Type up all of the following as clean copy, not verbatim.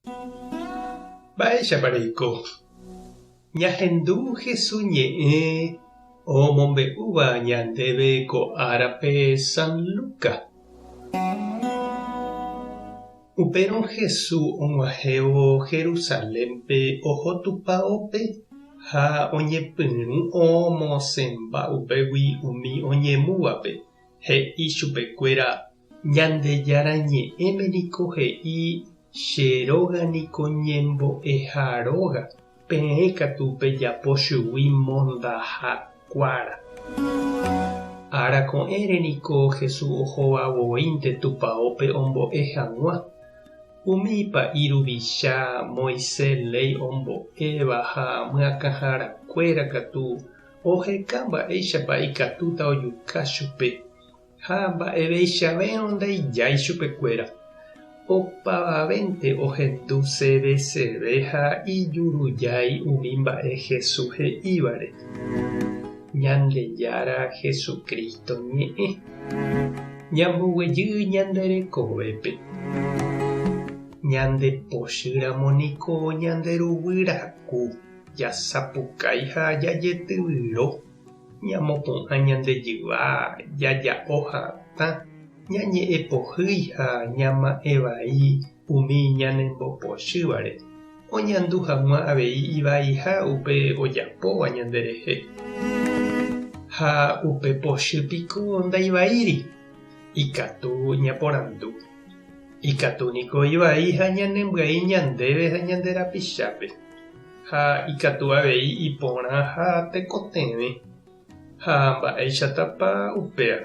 Mba'éichapa reiko? Ñahendu Jesús ñe'ẽ omombe'úva ñandéve ko árape San Lucas. Upérõ Jesús og̃uahẽvo Jerusalénpe oho tupaópe ha oñepyrũ omosẽmba upégui umi oñemúvape, he'i chupekuéra, Ñandejára Ñe'ẽme niko he'i, Che róga niko ñembo'eha róga, peẽ katu pejapo chugui mondaha kuára. Ára ko'ẽre niko Jesús ohóva voínte tupaópe ombo'e hag̃ua. Umi pa'i ruvicha, Moisés léi ombo'éva ha myakãharakuéra katu oheka mba'éichapa ikatúta ojuka chupe. Ha mba'eveichavérõ ndaijái chupekuéra. Opavavénte ohendu seveseve ha ijurujái umi mba'e Jesús he'ívare. Ñandejára Jesucristo ñe'ẽ. Ñamboguejy ñande rekovépe. Ñande pochýramo niko ñande ruguy raku, jasapukái ha jajetyvyro. Ñamopu'ã ñande jyva, jaja'o hatã, ñañe'ẽ pohýi ha ñama'ẽ vai umi ñanembopochývare, oñandu hag̃ua avei ivaiha upe ojapóva ñanderehe. Ha upe pochy piko ndaivaíri? Ikatu ñaporandu. Ikatu niko ivai ha ñanembyai ñandéve ha ñande rapichápe. Ha ikatu avei iporã ha tekotevẽ. Ha mba'éichatapa upéva?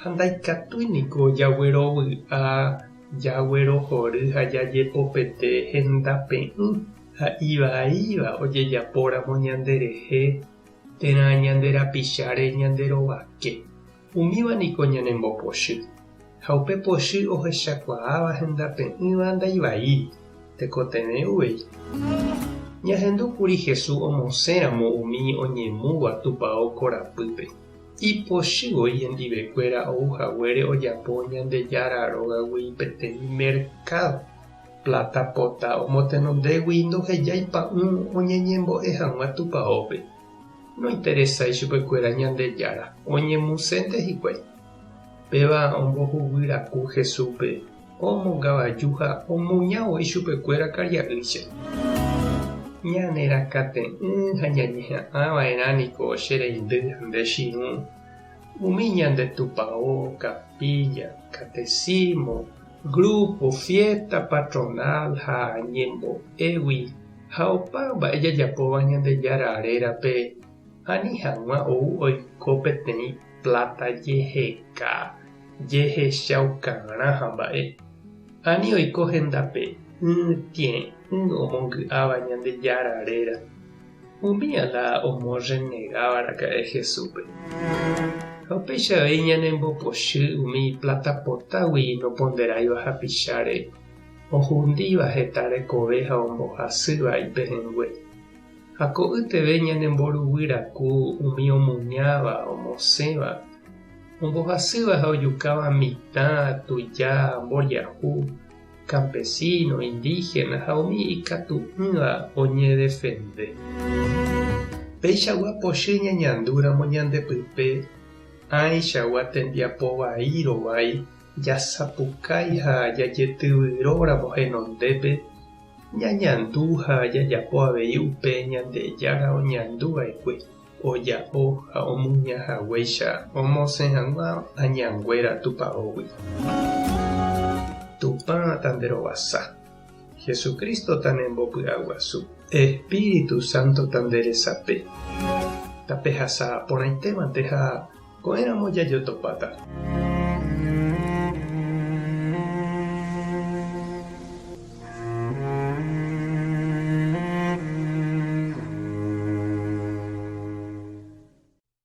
Ha ndaikatúi niko jaguerovy'a, jaguerohory ha jajepopete hendape'ỹ ha ivaíva ojejapóramo ñanderehe térã ñande rapicháre ñande rovake. Umíva niko ñanembopochy, ha upe pochy ohechakuaáva hendape'ỹva ndaivaíri, tekotevẽ uvei. Ñahendu kuri Jesús omosẽramo umi oñemúva tupao korapýpe. Ipochy voi hendivekuéra ou haguére ojapo Ñandejára rógagui peteĩ merkádo. Pláta pota omotenondégui ndohejái pa'ũ oñeñembo'e hag̃ua tupaópe. Nointeresái chupekuéra Ñandejára, oñemusénte hikuái. Péva ombohuguyraku Jesúspe, omongavaju ha omuña voi chupekuéra karia'ýicha. Ñanerakate'ỹ ha ñañeha'ã va'erã niko che reindy ha nde chirũ, umi ñande tupao, capilla, catecismo, grupo, fiesta patronal ha ñembo'égui Ha opa mba'e jajapóva Ñandejára rérape ani hag̃ua ou oiko peteĩ pláta jeheka, jehechaukarã ha mba'e. Ani oiko hendape'ỹ tie'ỹ omongy'áva Ñandejára réra. Umía la omorrenegáva raka'e Jesúspe. Ha upéicha avei ñanembopochy umi pláta potágui noponderáiva hapicháre. Ohundíva heta rekove ha ombohasýva ipehẽngue. Ha ko'ýteve ñanemboruguy raku umi omuñáva, omosẽva, ombohasýva ha ojukáva mitã, tuja, mboriahu, campesino, indígena ha umi ikatu'ỹva oñedefende. Peichagua pochy ñañandúramo ñande pype ãichagua tembiapo vai rovái Jasapukái ha jajetyvyróramo henondépe, ñañandu ha jajapo avei upe Ñandejára oñandu va'ekue, oja'o ha omuña haguéicha omosẽ hag̃ua añanguéra tupaógui. Tupã tanderovasa. Jesucristo tanembopy'aguasu. Espíritu Santo tanderesape. Tapehasa porãitémante ha ko'ẽramo jajotopáta.